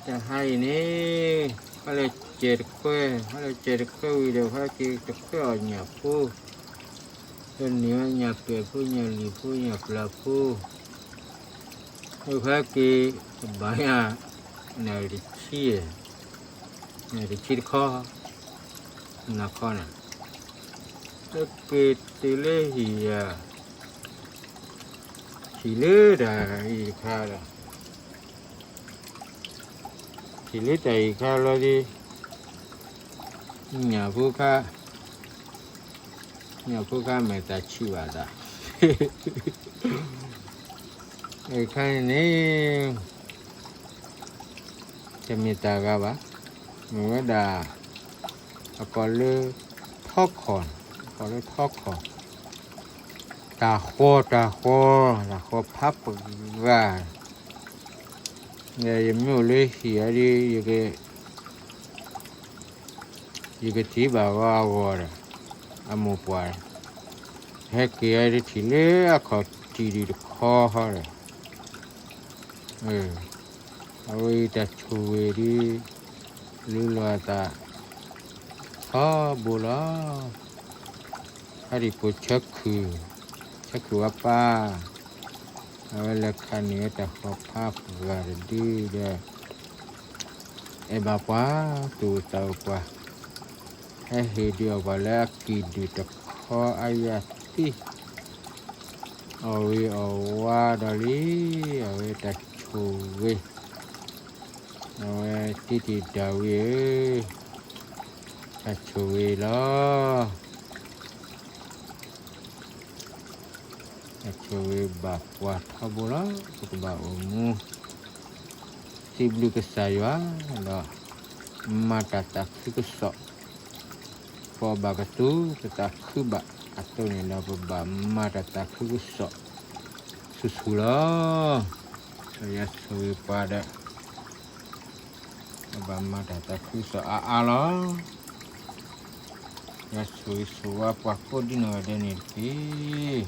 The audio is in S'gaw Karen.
တဟါအံၤန့ၣ် ဟဲလၢစဲးတခွဲ, ဟဲလၢစဲးတခွဲဝံၤဒီး ဟဲက့ၤတခွဲအီၤညၣ်ဖိ, ဒီးန့ၢ်ဝဲညၣ်ပဲာ်ဖိညၣ်လံၤဖိညၣ်ပျၢၤဖိ, ဒီးဟဲက့ၤတဘၣ်ညါ နၣ်ရံၣ်တဆံ, နၣ်ရံၣ်တဆံတခီ, နၢ်ခီန့ၣ်, ဟဲက့ၤတုၤလၢဟံၣ်ယၤ, ထံၣ်လၢတၢ်အံၤတခါဒီး ထံၣ်လၢတၢ်အံၤခါလီၤဒီး ညၣ်ဖိခါ, ညၣ်ဖိခါမဲာ်သးဆံးဘၣ်သး, အခါန့ၣ်န့ၣ် တမ့ၢ်တၢ်ဂၤဘၣ်, မ့ၢ်ဝဲဒၣ် အကိးလၢ ထီခီၣ်, အကိးလၢထီခီၣ်, တၢ်ဃီၤ တၢ်ဃီၤ တၢ်ဃီၤဖးပဂၤ, ဒီးယမ့ၢ်အိၣ်လၢဟံၣ်အီၤဒီး ယကထံၣ်ဘၣ်ဂီၤအဂီၢ်ဒီး အမိၢ်ပှၢ်, ဟဲက့ၤအီၤဒ်ထံၣ်လၢအခီၣ်ထံးဒံးတခီဃီဒီး အဝဲအံၤတၢ်ဆိၣ်ဂ့ၤဒ် လူလီၤအသးထီဘိလီၤ. ဟဲဒံးပိာ်ဆၢခုၣ်, ဆၢခုၣ်ဝါပၢ်, အဝဲလဲၤခးန့ၢ်ဝဲတၢ်ဃီၤဖးပဂၤတဒုဒီး အဲၣ်ဘၣ်ပှၤ, သူၣ်အိၣ်သးအိၣ်ပှၤ, ဟဲဟ့ၣ်ဒုးအီၣ်ပှၤလၢအကံၢ်ဒုၣ်တခီအယၢၢ်သံ, အီၣ်ဂ့ၤအီၣ်ဝါဒီးလံ, အဝဲတၢ်ဆိၣ်ဂ့ၤ, အဝဲတံတံဒၣ်ဝံၤဧၢ, တၢ်ဆိၣ်ဂ့ၤလီၤ. တၢ်ဆိၣ်ဂ့ၤဘၣ်ပှၤထီဘိလီၤ. ပကဘၣ်အိၣ်မူ စံးဘျုးကစၢ်ယွၤဒီး မၤတၢ်သးခုကစီၣ်, ပဘၣ်ကသူပသးခုဘၣ်အသိးန့ၣ်ဒီး ပဘၣ်မၤတၢ်သးခုကစီၣ် ဆူၣ်ဆူၣ်လီၤ. ဒီးယဆိၣ်ဂ့ၤပှၤဒီး ပဘၣ်မၤတၢ်သးခုကစီၣ်အါအါလီၤ. ယဆိၣ်ဂ့ၤဆိၣ်ဝါပှၤကိးဒ်နီၢ်ဂၤဒဲးန့ၣ်တက့ၢ်.